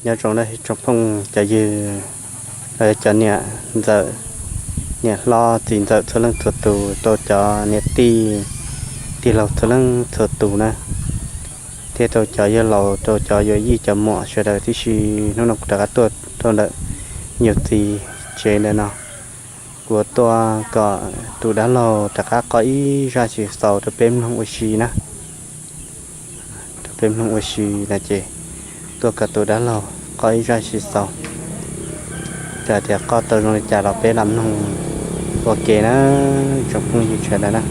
Nyob zoo nawb tsoom phooj cov ywg, cov niam ntxawm, niam hlob txiv ntxawm txhua leej txhua tus, rau cov niam tij, tij laug txhua leej txhua tus na, thiab rau cov yawg laus, rau cov yawm yij cov muam sawv daws tib si. Hnub no kuv rov qab tuaj rau ntawm nyuag txiv tsev ntawm no, kuv tuaj kom tus dab laug rov qab qoj ib zaj tsis xaus rau peb mloog ua si na. Rau peb mloog ua si no ces tuaj kom tus dab laug qoj ib zaj tsis xaus, txawm tias qoj tau zoo li cas los peb lam mloog ua ke na, tsoom phooj ywg sawv daws na.